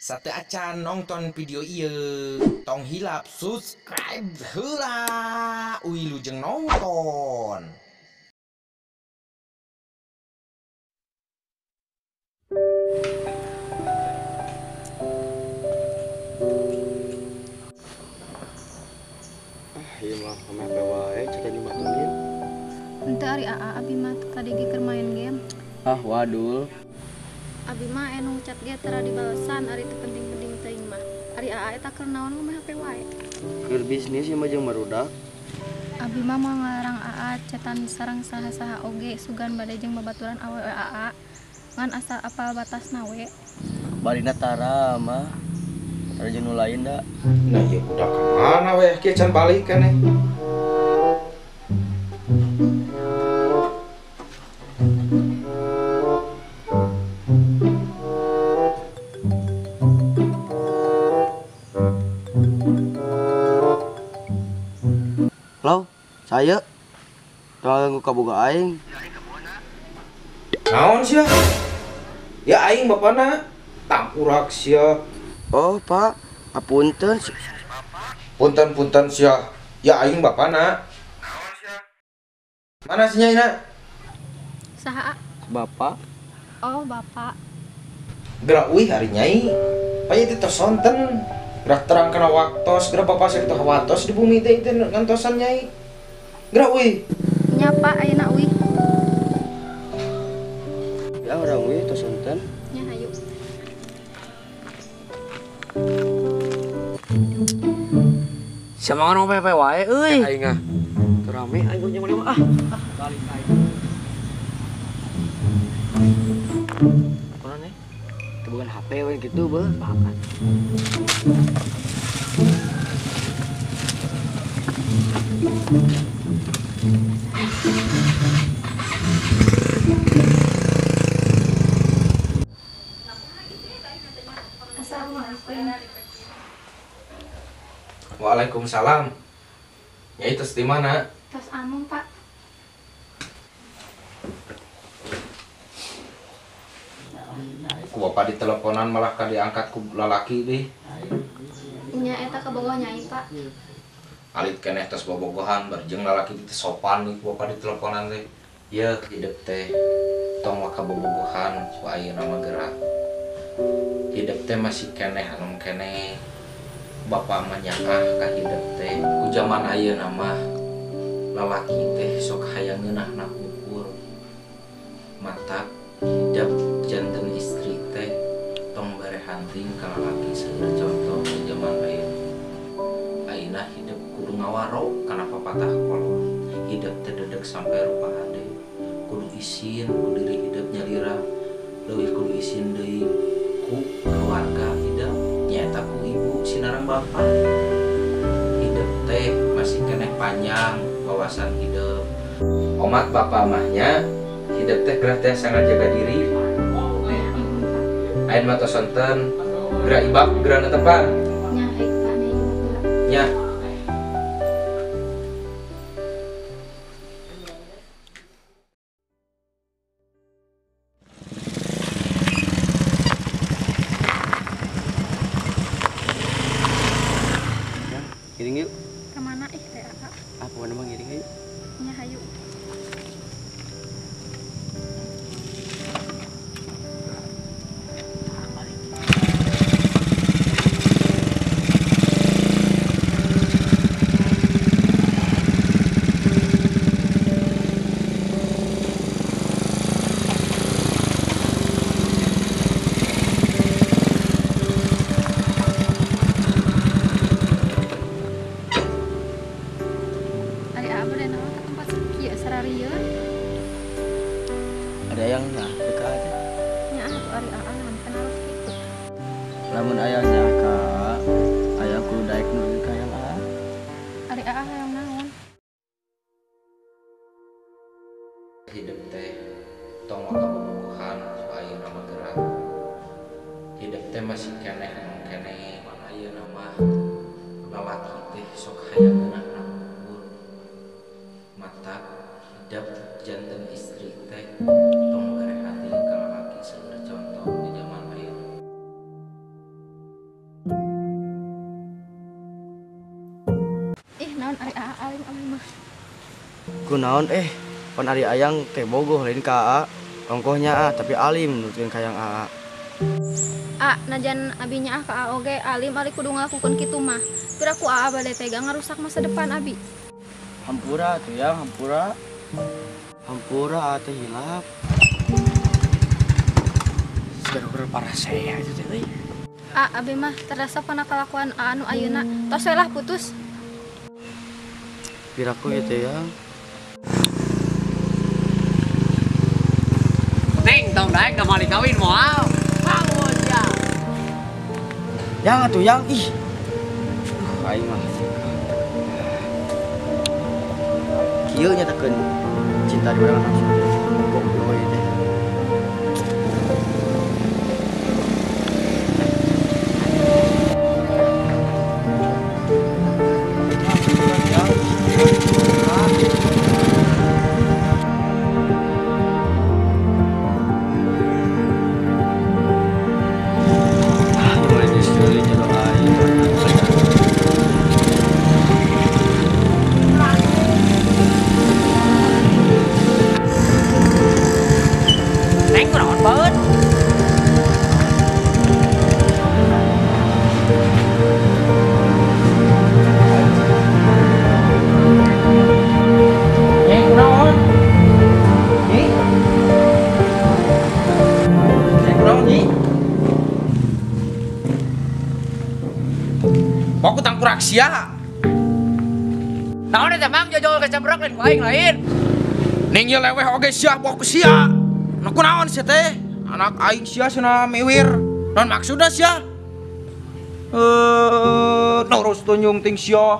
Sateuacan nonton video ieu, tong hilap subscribe heula. Wilujeng nonton. Ah, ieu mah ame wae cek nyumatungin. Henteu ari aa abi mah tadi ge keur main game. Ah, wadul. Abi mah anu chat ge tara dibalesan ari teu penting-penting teuing mah. Ari aa eta keur naon mah HP wae. Keur bisnis ieu mah jeung barudak. Abi mah moal ngalarang aa chatan sareng saha-saha oge sugan bade jeung babaturan awewe aa. Ngan asal apal batasna we. Barina tara mah. Tara jeung nu lain da. Nah ieu budak ka mana we kieu can balik keneh. Halo, saya tolong kaboga aing. Naon sia? Ya aing bapana tangkurak sia. Oh, Pak, apunten. Punten-punten sia. Ya aing bapana. Naon sia? Mana si nyaina? Saha? Bapak. Oh, bapak. Gerak uih hari nyai. Panya teh tos sonten. Gerak terang kana waktos, gerak bapak sakitu hawatos di bumi teh teh ngantosan nyai. Gerak uih. Nya Pak, ayeuna uih. Ya urang uih tos sonten. Nya hayu. Sia mah ngomong pepe wae euy. Aing ah. Teu rame aing punya mah ah. Balik aing. Kunaon nih? Teu bukan HP we kitu beuh. Pakan. Assalamualaikum. Waalaikumsalam. Nyai tos di mana? Tos amung, Pak. Ku bapak diteleponan malah ka diangkat ku lalaki deh. Nya eta kabogoh nyai, Pak. Alit keneh tos bobogohan barjeng lalaki teh sopan ku bapak diteleponan teh. Yeuh hidup teh tong waka bobogohan ku ayeuna mah gerak. Hidup teh masih keneh anu keneh. Bapak mah nyaah ka hidup teh ku jaman ayeuna mah lalaki teh sok hayang ngeunahna ukur. Mata hidup janten istri teh tong bare hanting ka lalaki seueur contoh di jaman ayeuna. Ayeuna hidup kudu ngawaro kana papatah kolot. Hidup teh dedeg sampai rupa hade. Kudu isin ku diri hidup nyalira. Leuwih kudu isin deui ku keluarga hidup nyaeta ku ibu sinareng bapak. Hidup teh masih keneh panjang wawasan hidup. Omat bapak mahnya hidup teh gerah teh sangat jaga diri. Ayeuna mah tos sonten gerak ibak gerak netepan. Nya haik Pak nya ibak. Nya. Ngiring yuk. Kemana ih teh aa? Ah, pokoknya mah ngiring yuk. Nya hayu. Ada yang nah dekat. Nya atuh ari aa naon harus kitu. Lamun ayahnya ka aya kudu daek nu ka yang aa. Ari aa hayang naon? Hidup teh tong waka bobogohan ku ayeuna mah gerak. Hidup teh masih keneh anu keneh mana ayeuna mah lalaki teh sok hayang ngeunahna ukur. Mata hidup janten istri teh tong bare hati ka lalaki seueur contoh di jaman ayeuna. Alim abi mah. Kunaon pan ari ayang teh bogoh lain ka Aa. Ongkohnya ah tapi alim nurutkeun ka hayang Aa. A, najan abi nyaah ka Aa oge alim ali kudu ngalakukeun kitu mah. Piraku Aa bade tega ngarusak masa depan abi. Hampura tuh ya, hampura. Hampura Aa teh hilap. Segera parah saya itu teh euy. A, abi mah terasa kana kalakuan Aa nu ayeuna. Tos we lah putus. Piraku ieu teh yang. Neng, tong daek da mali kawin moal. Bangun ya. Yang atuh yang ih. Aing mah. Kieu nyatakeun cinta di urang langsung teh. Goblok ieu teh. Neng kunaon baeun? Neng kunaon? Nyi? Neng kunaon nyi? Baku tangkurak sia. Naon eta mang jojol kecambrok lain ku aing lain. Ning ieu leweh oge sia baku sia. Nu kunaon sia teh? Anak aing sia cenah miwir. Naon maksudna sia? Nurus tunjung ting sia.